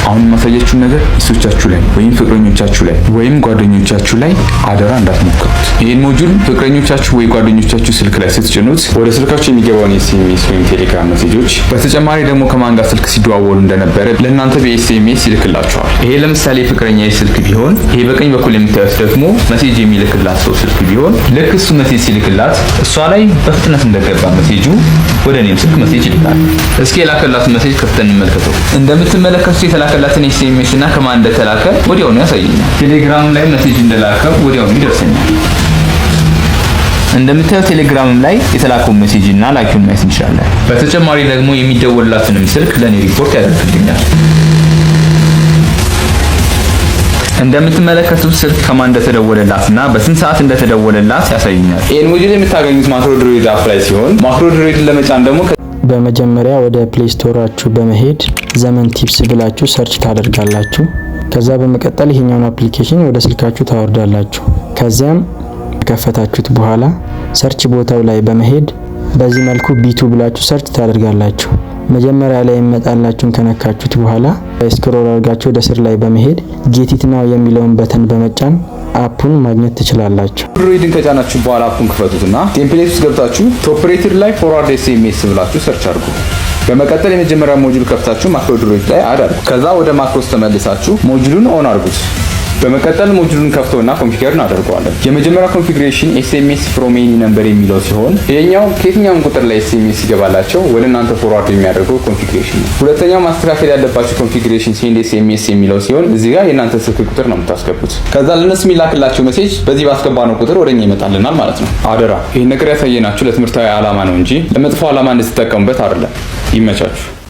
አሁን የማሳያችሁን ነገር ሚስቶቻችሁ ላይ ወይም ፍቅረኞቻችሁ ላይ ወይም ጓደኞቻችሁ ላይ አደራ እንዳትሞክሩት። ይህን module ፍቅረኞቻችሁ ወይ ጓደኞቻችሁ ስልክ ላይ ስትጭኑት ወደ ስልካችሁ የሚገባውን SMS ወይም ቴሌግራም message ኦች፣ በተጨማሪ ደግሞ ከማን ጋር ስልክ ሲደዋወሉ እንደነበረ ለእናንተ በ SMS ይልክላችኋል። ይሄ ለምሳሌ ፍቅረኛ ስልክ ቢሆን፣ ይሄ በቀኝ በኩል የምታዩት ደግሞ message የሚልክላት ሰው ስልክ ቢሆን፣ ልክ እሱ message ሲልክላት እሷ ላይ በፍጥነት እንደገባ message ኡ ወደ እኔም ስልክ message ይልካል። እስኪ የላከላትን message ከፍተን እንመልከተው። እንደምትመለከቱት የተላከላትን SMS እና ከማን እንደተላከ ወዲያውኑ ያሳየኛል። ቴሌግራም ላይ message እንደላከ ወዲያውኑ ይደርሰኛል። እንደምታዩት ቴሌግራምም ላይ የተላከውን message እና ላኪውን ማየት እንችላለን። በተጨማሪ ደግሞ የሚደወልላትንም ስልክ ለእኔ ሪፖርት ያደርግልኛል። እንደምትመለከቱት ስልክ ከማን እንደተደወለላት እና በስንት ሰዓት እንደተደወለላት ያሳየኛል። ይህን module የምታገኙት MacroDroid app ላይ ሲሆን MacroDroid ን ለመጫን ደግሞ በመጀመሪያ ወደ Play Store ኣችሁ በመሄድ ዘመን ቲፕስ ብላችሁ search ታደርጋላችሁ። ከዛ በመቀጠል ይሄኛውን application ወደ ስልካችሁ ታወርዳላችሁ። ከዚያም ከከፈታችሁት በኋላ search ቦታው ላይ በመሄድ በዚህ መልኩ ቢቱ ብላችሁ search ታደርጋላችሁ። መጀመሪያ ላይ የሚመጣላችሁን ከነካችሁት በኋላ scroll አድርጋችሁ ወደ ስር ላይ በመሄድ get it now የሚለውን button በመጫን app ኡን ማግኘት ትችላላችሁ። Droid ን ከጫናችሁ በኋላ app ኡን ክፈቱትና template ውስጥ ገብታችሁ top rated ላይ forward SMS ብላችሁ search አድርጉ። በመቀጠል የመጀመሪያ module ከፍታችሁ MacroDroid ላይ add አድርጉ። ከዛ ወደ macros ተመልሳችሁ module ኡን on አድርጉት። በመቀጠል module ኡን ከፍተውና configure እናደርገዋለን። የመጀመሪያ configuration SMS from any number የሚለው ሲሆን ይሄኛው ከየትኛውም ቁጥር ላይ SMS ሲገባላቸው ወደ እናንተ forward የሚያደርገው configuration ነው። ሁለተኛው ማስተካከል ያለባችሁ configuration send SMS የሚለው ሲሆን እዚህ ጋር የእናንተ ስልክ ቁጥር ነው የምታስገቡት። ከዛ ለእነሱ የሚላክላቸው message በዚህ ባስገባነው ቁጥር ወደኛ ይመጣልናል ማለት ነው። አደራ፣ ይህን ነገር ያሳየናችሁ ለትምህርታዊ ዓላማ ነው እንጂ ለመጥፎ ዓላማ እንድትጠቀሙበት አይደለም። ይመቻችሁ።